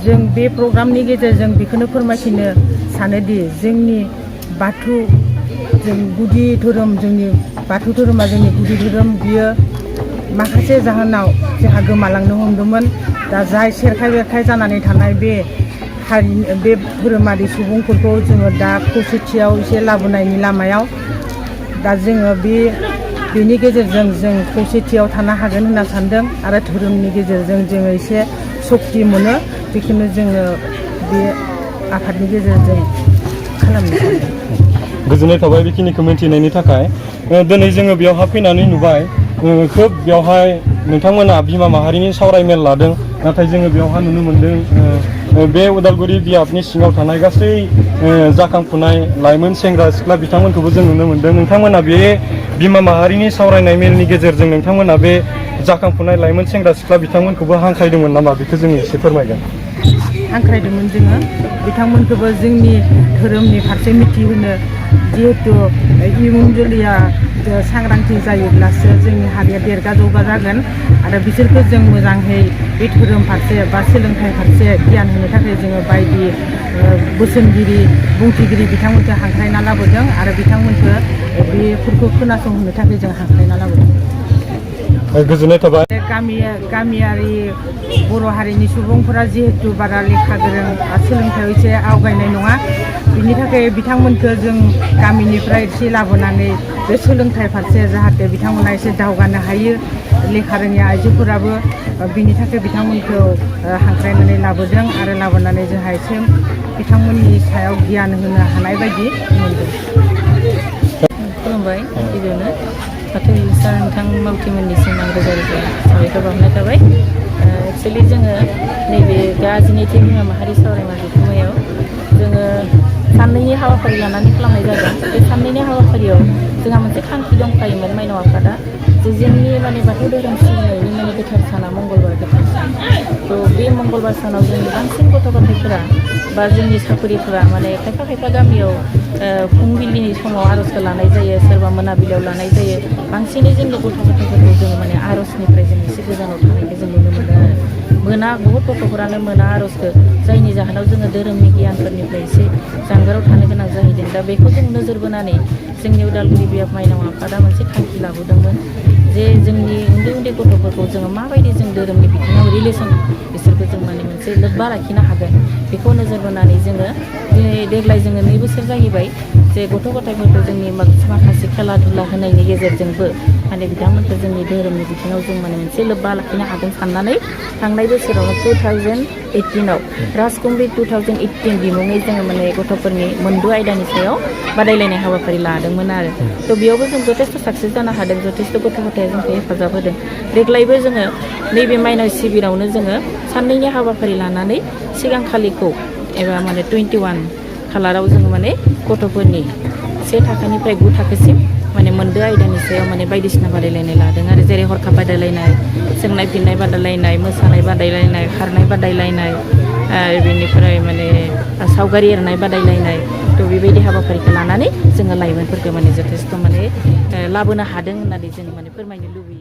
जों बे प्रग्रामनि गेजेरजों बेखौनो फोरमायथिनो सानोदि जोंनि बाथौ जों गुदि धोरोम जोंनि बाथौ धोरोमा जोंनि गुदि धोरोम बियो माखासे जाहोनाव जोंहा गोमालांनो हमदोंमोन दा जाय सेरखाय बेरखाय जानानै थानाय बे हारि बे धोरोमारि सुबुंफोरखौ जोङो दा खौसेथियाव एसे लाबोनायनि लामायाव दा जोङो बेनि गेजेरजों जों खौसेथियाव थानो हागोन होनना सानदों आरो धोरोमनि गेजेरजों जोङो एसे सक्ति मोनो बेखौनो जोङो बे आफादनि गेजेरजों खालामनो सानदों। गोजोननाय थाबाय बेखिनिखौ मिन्थिनायनि थाखाय। दिनै जोङो बेयावहाय फैनानै नुबाय खोब बेवहाय नोंथांमोना बिमा माहारिनि सावरायमेल लादों नाथाय जोङो बेवहाय नुनो मोन्दों बे उदालगुरि बियाबनि सिङाव थानाय गासै जाखांफुनाय लाइमोन सेंग्रा सिख्ला बिथांमोनखौबो जों नुनो मोन्दों। नोंथांमोना बे बिमा माहारिनि सावरायनाय मेलनि गेजेरजों नोंथांमोना बे जाखांफुनाय लाइमोन सेंग्रा सिख्ला बिथांमोनखौबो हांख्रायदोंमोन नामा बेखौ जों एसे फोरमायगोन। हांख्रायदोंमोन जोङो बिथांमोनखौबो जोंनि धोरोमनि फारसे मिथिहोनो जिहेथु इयुन जोलैया सांग्रांथि जायोब्लासो जोंनि हारिया देरगा जौगा जागोन आरो बिसोरखौ जों मोजाङै बे धोरोम फारसे बा सोलोंथाइ फारसे गियान होनो थाखाय जोङो बायदि बोसोनगिरि बुंथिगिरि बिथांमोनखौ हांख्रायना लाबोदों आरो बिथांमोनखौ बेफोरखौ खोनासंहोनो थाखाय जों हांख्रायना लाबोदों। गोजोननाय थाबाय। गामियारि बर' हारिनि सुबुंफोरा जिहेतु बारा लेखा गोरों सोलोंथाइयाव एसे आवगायनाय नङा बिनि थाखाय बिथांमोनखौ जों गामिनिफ्राय एसे लाबोनानै बे सोलोंथाइ फारसे जाहाथे बिथांमोना एसे दावगानो हायो लेखा रोङि आइजोफोराबो बिनि थाखाय बिथांमोनखौ हांख्रायनानै लाबोदों आरो लाबोनानै जोंहा एसे बिथांमोननि सायाव गियान होनो हानाय बायदि मोनदों। खुलुमबाय गिबियावनो बाथौ मिनिस्टार नोंथां मावथिमोननिसिम आं रोजा रोजा साबायखर बावहरनाय थाबाय। एक्सुवेलि जोङो नैबे दा जिनैथि बिमा माहारि सावरायमा जथुम्मायाव जोङो साननैनि हाबाफारि लानानै खालामनाय जादों। बे साननैनि हाबाफारियाव जोंहा मोनसे थांखि दंखायोमोन माइनाव आफादा जे जोंनि माने बाथौ धोरोम सिबिनायनि माने गोथार साना मंगलबार गोथार सान थ' बे मंगलबार सानाव जोंनि बांसिन गथ' गथायफोरा बा जोंनि साख्रिफोरा माने खायफा गामियाव फुंबिलिनि समाव आर'जखौ लानाय जायो सोरबा मोनाबिलियाव लानाय जायो बांसिनै जोंनि गथ' गथायफोरखौ जोङो माने आर'जनिफ्राय जों एसे गोजानाव थानायखौ जों नुनो मोनो आरो मोना बहुद गथ'फोरानो मोना आर'जखौ जायनि जाहोनाव जोङो धोरोमनि गियानफोरनिफ्राय एसे जानगाराव थानो गोनां जाहैदों। दा बेखौ जों नोजोर बोनानै जोंनि उदालगुरि बियाब माइनाव आफादा मोनसे थांखि लाबोदोंमोन जे जोंनि उन्दै उन्दै गथ'फोरखौ जोङो माबायदि जों धोरोमनि बिथिङाव रिलेसन बिसोरखौ जों माने मोनसे लोब्बा लाखिनो हागोन बेखौ नोजोर बोनानै जोङो देग्लाय जोङो 2 बोसोर जाहैबाय जे गथ' गथायफोरखौ जोंनि माखासे खेला धुला होनायनि गेजेरजोंबो माने बिथांमोनखौ जोंनि धोरोमनि बिथिङाव जों माने मोनसे लोब्बा लाखिनो हागोन साननानै थांनाय बोसोरावनो 2018आव राजकुंग्रि 2018 बिमुङै जोङो माने गथ'फोरनि मोनद' आयदानि सायाव बादायलायनाय हाबाफारि लादोंमोन आरो थ' बेयावबो जों जथेस्थ' साक्सेस जानो हादों जथेस्थ' गथ' गथाया जोंखौ हेफाजाब होदों। देग्लायबो जोङो नैबे माइनाव शिबिरावनो जोङो साननैनि हाबाफारि लानानै सिगांखालिखौ एबा माने 21 खालाराव जोङो माने गथ'फोरनि 1 थाखोनिफ्राय 9 थाखोसिम माने मोनद' आयदानि सायाव माने बायदिसिना बादायलायनाय लादों आरो जेरै हरखाब बादायलायनाय सोंनाय फिन्नाय बादायलायनाय मोसानाय बादायलायनाय खारनाय बादायलायनाय बेनिफ्राय माने सावगारि एरनाय बादायलायनाय थ' बेबायदि हाबाफारिखौ लानानै जोङो लाइमोनफोरखौ माने जथेस्थ' माने लाबोनो हादों होननानै जों माने फोरमायनो लुबैयो।